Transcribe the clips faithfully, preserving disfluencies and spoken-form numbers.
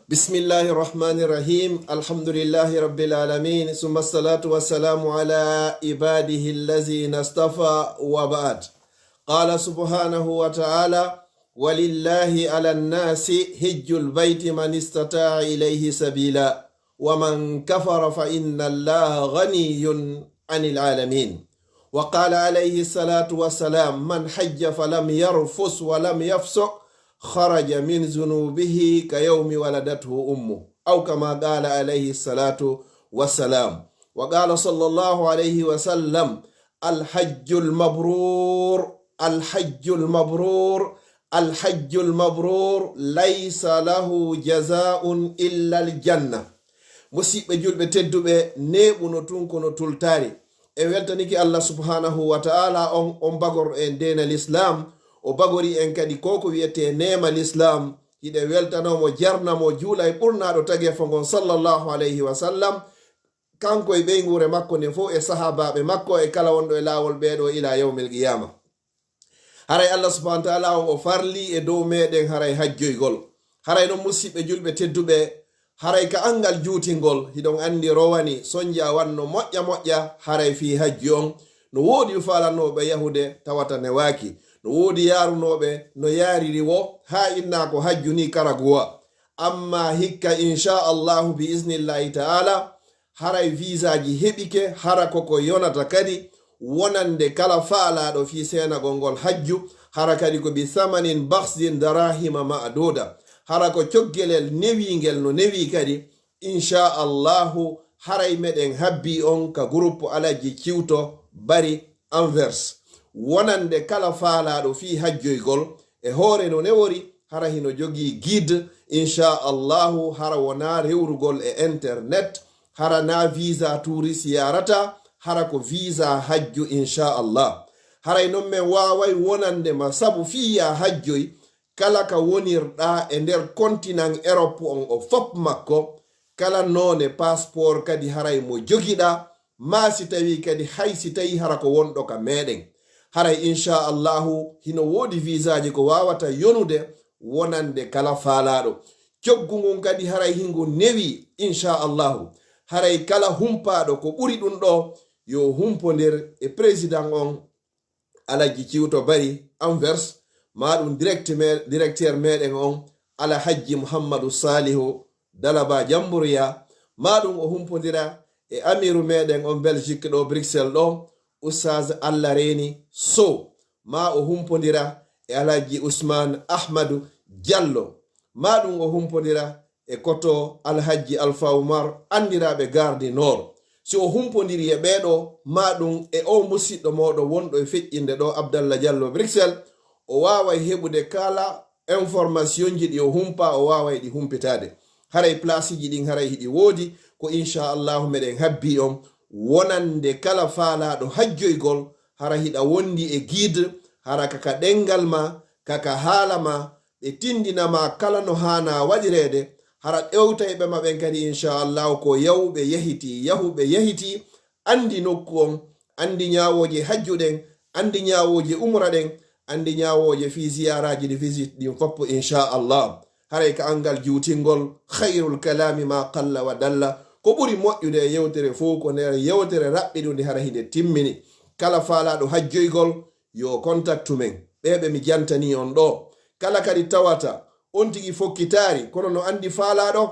بسم الله الرحمن الرحيم. الحمد لله رب العالمين. ثم الصلاة والسلام على عباده الذين اصطفى وبعد. قال سبحانه وتعالى: ولله على الناس حج البيت من استطاع إليه سبيلا ومن كفر فإن الله غني عن العالمين. وقال عليه الصلاة والسلام: من حج فلم يرفث ولم يفسق خرج من ذنوبه كيوم ولدته أمه، أو كما قال عليه الصلاة والسلام. وقال صلى الله عليه وسلم: الحج المبرور، الحج المبرور، الحج المبرور ليس له جزاء إلا الجنة. Musiɓɓe julɓe tedduɓe, neeɓu no tun kono tultaari. En weltanike Allah subhanahu wa ta'ala on, on bagorɗo en deena l'islam, o bagori en kadi ko ko wi'etee neema l'islam. Hiɗen weltanoo mo, jarna mo, juula e ɓurnaaɗo tageefo ngon sallallahu alayhi wa sallam, kanko e ɓeynguure makko nden fow, e sahaabaaɓe makko, e kala wonɗo e laawol ɓee ɗoo ila yawmil qiyaama. Haray Allah subhanahu wa ta'ala on o farli e dow meɗen haray hajjoygol. Haray non musiɓɓe julɓe tedduɓe, haray ka angal juutingol, hiɗon andi rowani sonja wanno moƴƴa moƴƴa, haray fii hajju on no woodi faalanooɓe yahude tawata newaaki. No woodi yaarunooɓe no yaariri wo haa innaa ko hajju ni karaguwa. Amma hikka, insha Allahu, bi iznillahi ta'ala, haray visaaji heɓike, hara ko ko yonata kadi wonande kala faalaaɗo fii seenagol ngol hajju, hara kadi ko bi samanin bakhsin darahima ma'duda, hara ko coggelel newiingel no newi kadi, insha Allahu, haray meɗen habbi on ka groupe Alhaji Ciwto Bari Anvers. Wonande kala faalaaɗo fii hajjoygol, e hoore no newori, hara hino jogii guide, insha Allahu, hara wonaa rewrugol e internet, hara naa visa touriste yaarata, hara ko visa hajju, insha Allah. Haray non men waaway wonande ma sabu fii yaa hajjoy, kala ka wonirɗaa e nder kontinan Europe on o fop makko, kala noone passeport kadi haray mo jogiɗaa, maa si tawii kadi hay si tawii hara ko wonɗo ka meɗen. Haray, insha Allahu, hino woodi visaaji ko waawata yonude wonande kala faalaaɗo. Coggu ngun kadi haray hingu newi, insha Allahu. Haray kala humpaaɗo ko ɓuri ɗun ɗoo, yo humpondir e président on, Alhaji Ciwto Bari Anvers, maa ɗun direct me-, directeur meɗen on, Alhaji Muhammadu Salihu Dalaba Jamburuya, maa ɗun o humpondira e amiru meɗen on Belgique ɗoo, Bruxelles ɗoo, Oustaz Allah Reeni Sow, maa o humpondira e Alhaji Ousmane Ahmadu Diallo, maa ɗun o humpondira e koto Alhaji Alpha Oumar, andiraaɓe Garde du Nord. Si o humpondiri e ɓee ɗoo, maa ɗun e oo musiɗɗo mooɗon wonɗo e feƴƴinde ɗoo, Abdallah Diallo Bruxelles, o waaway heɓude kala informationji ɗi o humpaa, o waaway ɗi humpitaade. Haray placeji ɗin haray hiɗi woodi, ko insha Allahu meɗen habbi on wonande kala faalaaɗo hajjoygol, hara hiɗa wondi e guide, hara kaka ɗenngal maa, kaka haala maa, ɓe tindina ma kala no haanaa waɗireede, hara ɗewtayɓe ma ɓen kadi, insha Allahu, ko yawɓe yahitii, yahuɓe yahitii, anndi nokku on, anndi ñaawooje hajju ɗen, anndi ñaawooje umra ɗen, anndi ñaawooje fii ziyaaraaji ɗi visite ɗin foppo, insha Allah. Haray ka angal juutingol, khayrul kalami ma qalla wa dalla. Ko ɓuri moƴƴude e yewtere fow ko nder yewtere raɓɓiɗunde hara hinde timmini. Kala faalaaɗo hajjoygol, yo contactu men. Ɓee ɓe mi jantanii on ɗoo. Kala kadi tawata on tigi fokkitaari, kono no anndi faalaaɗo,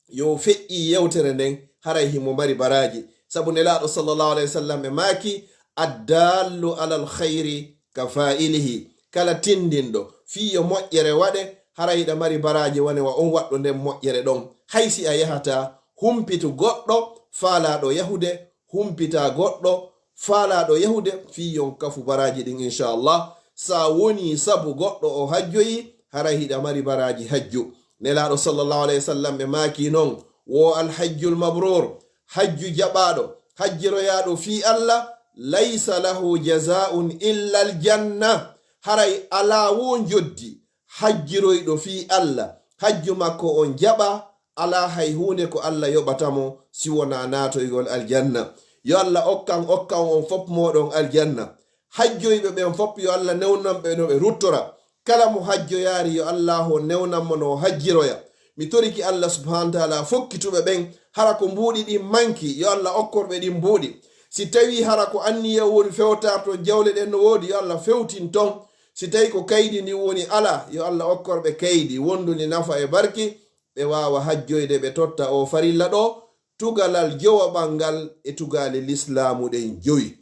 yo feƴƴi yewtere nden, haray himo mari baraaji. Sabu Nelaaɗo sallallahu alayhi wa sallam e maaki, "Addallu alal khayri ka fa'ilihi." Kala tindinɗo fii yo moƴƴere waɗe, haray hiɗa mari baraaji wane wa on waɗɗo nden moƴƴere ɗon. Hay si a yahataa, humpitu goɗɗo faalaaɗo yahude, humpitaa goɗɗo faalaaɗo yahude fii yo on kafu baraaji ɗin, insha Allah. Sa wonii sabu goɗɗo o hajjoyi, haray hiɗa mari baraaji hajju. Nelaaɗo sallallahu alayhi wa sallam ɓe maaki non, wo alhajjul mabrur, hajju jaɓaaɗo, hajjiroyaaɗo fii Allah, laysa lahu jazaa'un illa aljanna. Haray alaa wo njoddi hajjiroyɗo fii Allah, hajju makko on jaɓaa, alaa hay huunde ko Allah yoɓata mo si wonaa naatoygol aljanna. Yo Allah okkan, okkan on fop mooɗon aljanna. Hajjoyɓe ɓen fop yo Allah newnan ɓe no ɓe ruttora. Kala mo hajjoyaari yo Allah on newnan mo no o hajjiroya. Mi toriki Allah subhanahu wa ta'ala fokkituɓe ɓen, hara ko mbuuɗi ɗin manki, yo Allah okkorɓe ɗin mbuuɗi. Si tawi hara ko anniya woni fewtarton jawle ɗen no woodi, yo Allah fewtin ton. Si tawi ko kaydi ndin woni ala, yo Allah okkorɓe kaydi wondundi nafa e barki, ɓe waawa hajjoyde, ɓe totta o farilla ɗo, tugalal jowaɓal ngal e tugaale lislaamu ɗen jowi.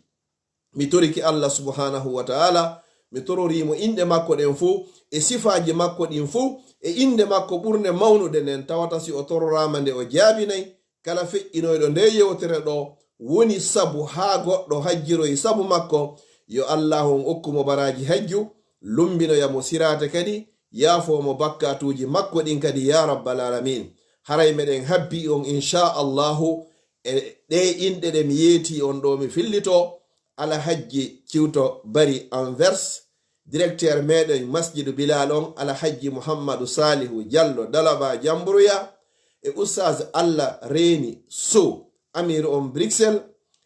Mi toriki Allah subhanahu wa ta'ala, mi tororimo inɗe makko ɗen fuu, e sifaaji makko ɗin fuu, e innde makko ɓurnde mawnude nden, tawata si o tororaama nde o jaabinay, kala feƴƴinoyɗo nde yewtere ɗo woni sabu haa goɗɗo hajjiroy sabu makko, yo Allah on okku mo baraaji hajju, lumbinoya mo siraate kadi, yaafoo mo bakkaatuuji makko ɗin kadi, ya rabbal alamin. Haray meɗen habbi on, insha Allahu, e ɗe inɗe ɗe mi yeeti on ɗo mi fillito, Alhajji Ciwto Bari Anvers, directeur meɗen Masjidu Bilal on, Alhajji Muhammadu Salihu Jallo Dalaba Jamburuya, e Oustaz Allah Reeni Sow, Amir on Bruxelles,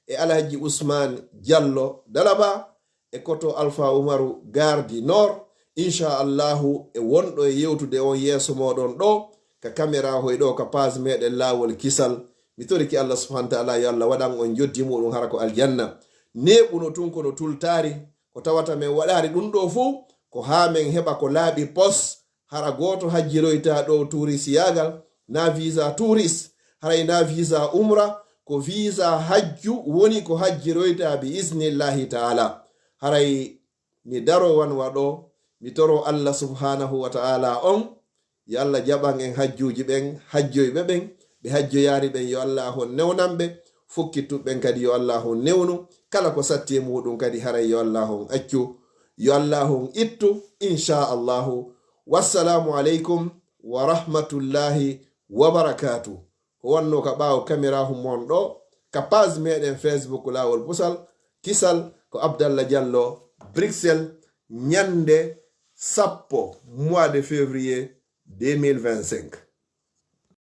e Alhajji Ousmane Jallo Dalaba, e koto Alfa Umaru Gardi Nord. Insha Allahu, e wonɗo e yewtude on yeeso moɗon ɗo, ka kamera hoy ɗo, ka page meɗen Laawol Kisal. Mi toriki Allah subhanahu wa ta'ala, yo Allah waɗan on joddi muɗum hara ko aljanna. Neeɓuno tun kono tultaari, ko tawata men waɗaari ɗum ɗo fuu, ko haa men heɓa ko laaɓi pos, hara gooto hajjiroyta ɗo tuurisiyagal, na visa tuuris, haray na visa umra, ko visa hajju woni ko hajjiroyta bi isnillahi ta'ala. Haray mi daro wan waɗo, mi toro Allah subhanahu wa ta'ala on, yo Allah jaɓan en hajjuuji ɓen, hajjoyɓe ɓen, ɓe hajjoyaari ɓen, yo Allah on newnan ɓe, fokkittuɓe ɓen kadi yo Allah on newnu, kala ko satti e muɗum kadi haray yo Allah on accu, yo Allah on ittu, insha Allahu. Wassalaamu aleykum wa rahmatullahi wa barakaatuh. Ko wonno ka ɓaawo kamera mon ɗo, ka page meɗen Facebook Laawol Pusal, Kisal, ko Abdallah Diallo, Bruxelles, ñande sappo mois de février deux mille vingt-cinq.